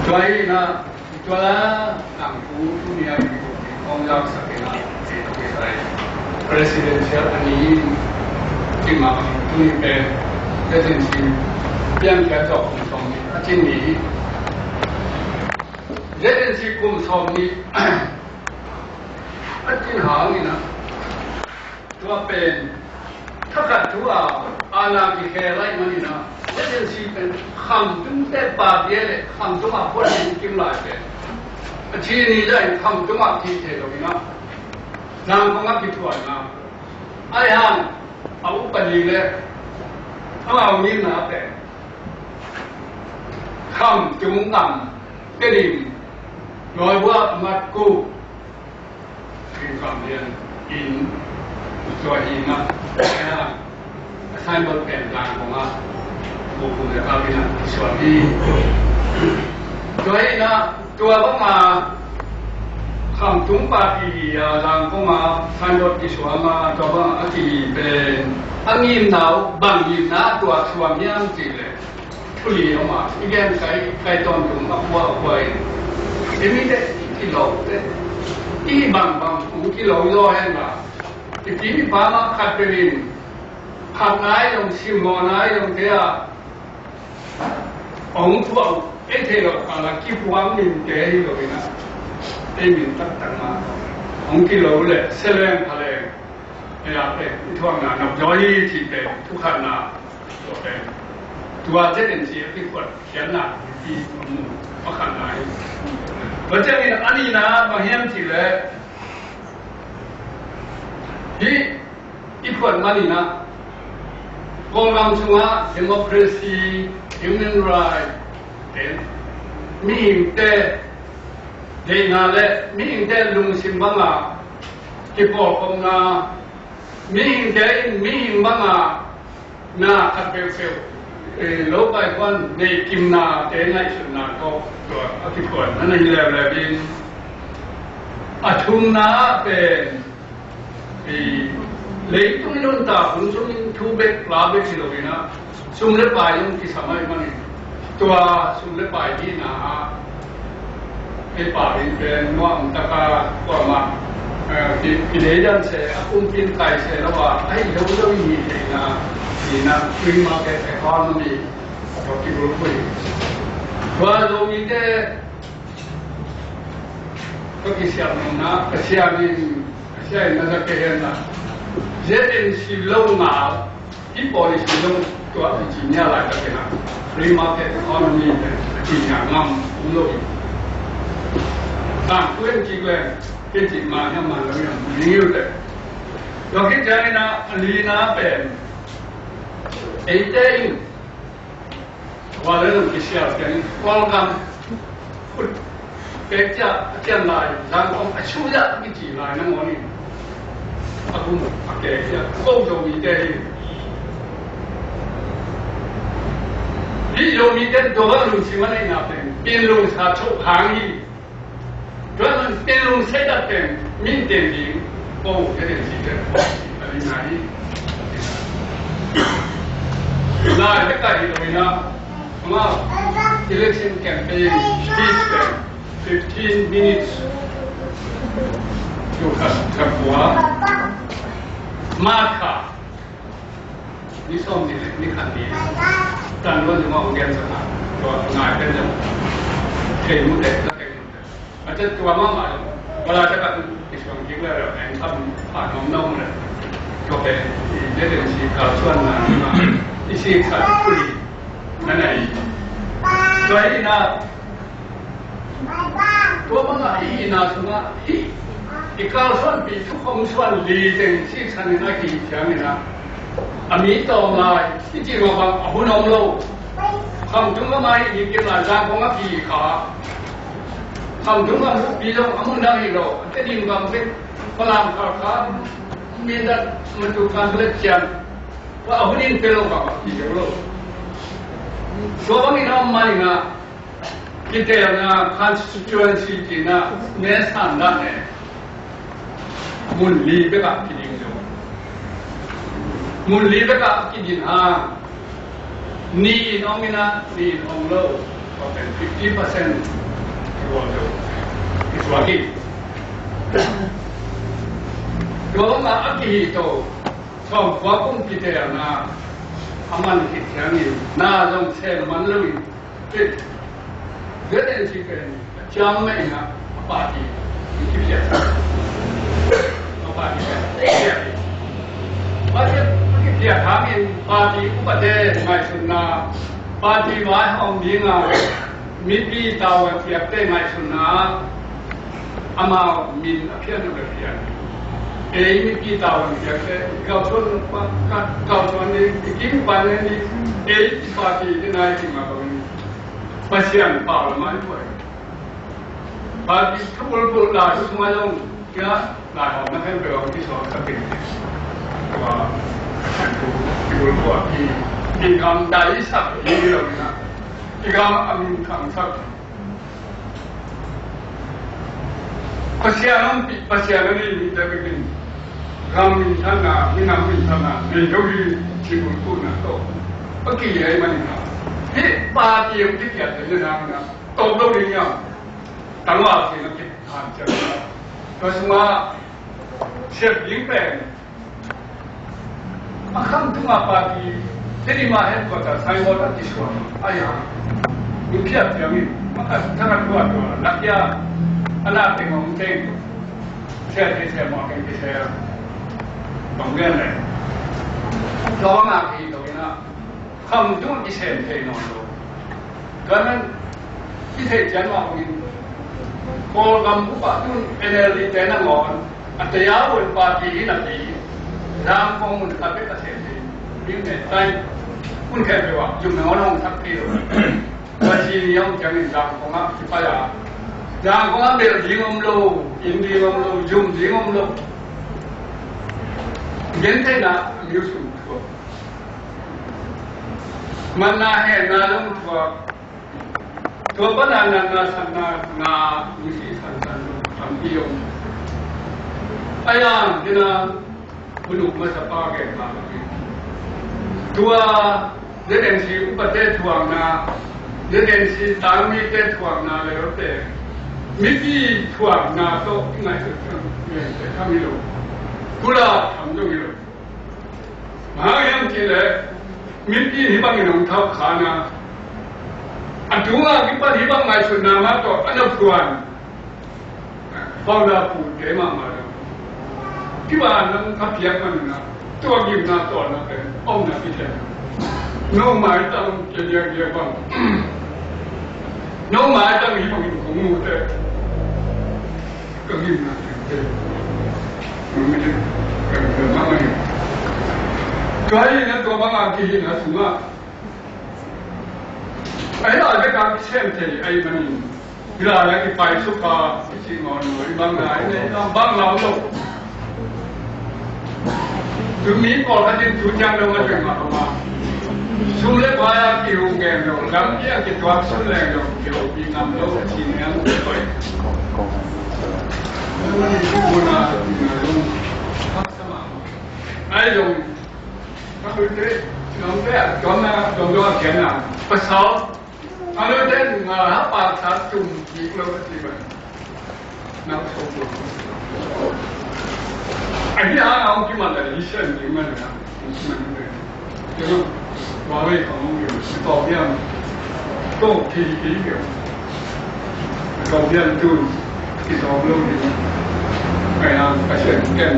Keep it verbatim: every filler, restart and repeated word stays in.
Tua hi na, tua la tangku tuni a kong laksak hi na, presidential a ni in kimang tuni pen, presidency piang kia tawh kum sawm ni a cin ni hi. Presidency kum sawm ni a cin hang hi na. Tua pen thakhat thu a, a na kikhel lai manin a, agency pen khamtungte party le khamtung a phuan kim lai pen a ci ni lai khamtung a kithei lo ina, Zangkong a kiphuanna ai hang a upadi le a ngau ngimna pen khamtung ngam tedim loi buak mat ku Ringkam lian in tua hi mah. Assignment pen dan kong a bukum le kau in a kisuan hi. Tua hi na tua bang a khamtung party hi a dan kong a assignment kisuan a tua bang a kihi pen a ngimna uh bang ngimna tua suan hiam cih leh Thuli om a, i gen kai, kai tawntung a kua a kua in. I mi te, i kilo te. I bangbang kung kilo zaw hen la. I pi i pa ma khat pelin. Khat nai zong sim maw nai zong te a. Ong thuak, ei thei lo ka la kipuang min te hi lo ina. Ei min taktak ma. Ong kilo le, seleng phaleng. Ei a te, i thuakna, nok zaw hi ci te, thukhatna. Tua pen tua te den ci a kikhuat khiatna hi ti a mu a khanna hi. Tua ciangin a nihna bang hiam cih leh hih i khuat manin ah Kawlgam sungah democracy, human right, te mihingte deihna le mihingte lungsim bangah kipawlkomna, mihingte in mihing bangah na khat peuhpeuh, eh, lo pai khuan nei kimna te ngaihsutna tawh tua a kikhuan na na hi leuleu in a thumna ah pen, eh, leitung i nuntak hun sungin thu bek la bek hi lo in ah sum le pai zong kisam ahih manin tua sum le pai hihna ah Ei pa in pen nuam taka kuamah, eh, ki, kideidan se, a kumpin kai se lo a, a hi lo lo hi theihna, hihna, free market economy, tua kibulphuh. Tua Zomite, tua kisiam nopna, ka siam in, ka siam in na ka kehen na. Z N C lo ngal, Hih policy zong tua i ci nia laitak in ah free market economy pen a ci nia ngam um lo hi. Tangthu in kik leng ken cih mah hiam mah lo hiam ding hi uh teh. Tua khit ciangin ah a lina pen eite in Tua le zong kisial pian in Kawlgam khut pek ciah a cian lai, Zangkong a suya a kici lai nangawn in a gum a kek ciah ko Zomite hi. Hih Zomite in tua bang lungsim a neihna pen pian lungsa choh hang hi. Tua man pen lungsia dak pen min pen ding ko uh pen si pen ko a ding nai. Lai bek a hi lo in ah, ama election campaign speech pen fifteen minutes. Tu khat khat bua. Mark kha. Ni sawm ni le ni khat ni tan luan zong a hong gen sak a, tua ngai pen zong thei mu teh, la thei mu teh. A cia tua mahmah zong, vala cia ka i suang kik le le, eng kham pha nuam nuam le. Tua pen i deden si kalsuanna ni ma, i si khat ui na nei. Tua hi na, Tua bangah i hihna sungah hih i kalsuanpih thukham suan li teng siksanin a kihih ciangin ah a mi tawm lai i cih mah bang a hun om lo. Khamtung lamah hih ding kim lai Zangkong a kihih kha. Khamtung lam bukpi zong a mun dang hi lo. A Tedim gam pen Falam Khalkha Mindat Mantuk Kanpalet ciang a hun in pe lo bang a kihih lo. Tua bangin a om manin ah Kitelna constituency cihna ne san dan ne. Mun li bekah kiding lo. Mun li bekah kiding hang. Ni in ong ina, ni in ong lo. Fifty percent kigual zo, kisuak hi. Tua bangah a kihih to, sawmkua kum kiteelna a man khit ciangin na zong sem man loin, ZNC pen a ciang mah in a party i kiphiat. A party i kiphiat. Party i kiphiat hangin party upate ngaihsutna, party vaihawm dinga mipi tavuan piakte ngaihsutna, amau min a phian a phian. Ei mipi tavuan piakte, galsuan, galsuan ni, i kim pan ni, ei i party te nai kim a bang ni. Pasian pau lamah i puai. Party thubulbul lai sungah zong, kia, lai hawm na khen pe bang kisuak ka pin. Tua, thubulbul a ki, ki gam dai sak hi lo na. Ki gam a min khang sak. Pasian om pi, Pasian a ni mi te bikin. Gam minthanna, minam minthanna, nei zo hi, thubulbulna to. A ki ei manin na. Hi, party om ki kia te na na. Tawp lo ding hiam? Tangval khin a kiphan ciang. Tua sungah siat ding pen a Khamtung a party, Tedim a headquarter signboard a kisuak. Ai-a, in phiat piang in, maka thang a tua tua, lakia, a na teng hong teng. Siat hi siat mawh keng kisia. Bang lian le. Tua bangah kihih lo in a, Khamtung kisem thei nawn lo. Tua ahih manin i theih ciang mah bangin Kawlgam bup ah tun NLD te nangawn a tei a, World Party hi napi, Zangkong mun khat bek a sem thei. Min ne tai, mun khat bek ah zum nangawn hong thak thei lo. Tua si ni hong ciangin Zangkong ah kipai a, Zangkong ah belh ding om lo, inn ding om lo, zum ding om lo. Gentheihna a mi uh sung thuak. Manna henna zong thuak. Tua pana natna sanna nga misi sansan lo tampi om. Ai-a, kina, munuk masa pa gen ma. Tua ZNC upate thuakna, ZNC tangmite thuakna le lote, mipi thuakna tawh i ngaihsut kan, i ngaihsut kan hi lo. Kula tham dong hi lo. Bang hang hiam cih leh, mipi hih bangin hong thau kha na. A tungah kipan hih bang ngaihsutna mah tawh a na phuan. Founder pute mahmah lo. Kiba nang kha piak man na. Tua gimna tawh na pen om na pi pen. No mai tang ke dia dia bang. No mai tang hih bangin kong mu te. Ka gimna te. Ka gimna te. Tua hi na tua bang a kihihna sungah. Ai la le ka kisem thei ai manin. Bila le kipai suka, kici ngon ngon bang na ai ne bang lau lo. Tumi pawlkhat in tu ciang dong a teng mah a, sum le pai a kihong gen lo, lampi a kituak sun leng lo, kihongpi ngam lo, a ci niang koi. Ai zong, ka ute, nong te a, tuam na, tuam dong a kian na, pasal, a lo te, nga ha pa sa tum kik lo, a ci ba. Nang sawm lo. Ahi hang a hong kimat a i sian ding man a, hong kimat ding. Kei lo, Huawei khong hong kimat, si tawh hiam. Tawh kei kei kei. Tawh hiam tun, si tawh lo ding. Ahi hang a sian ken.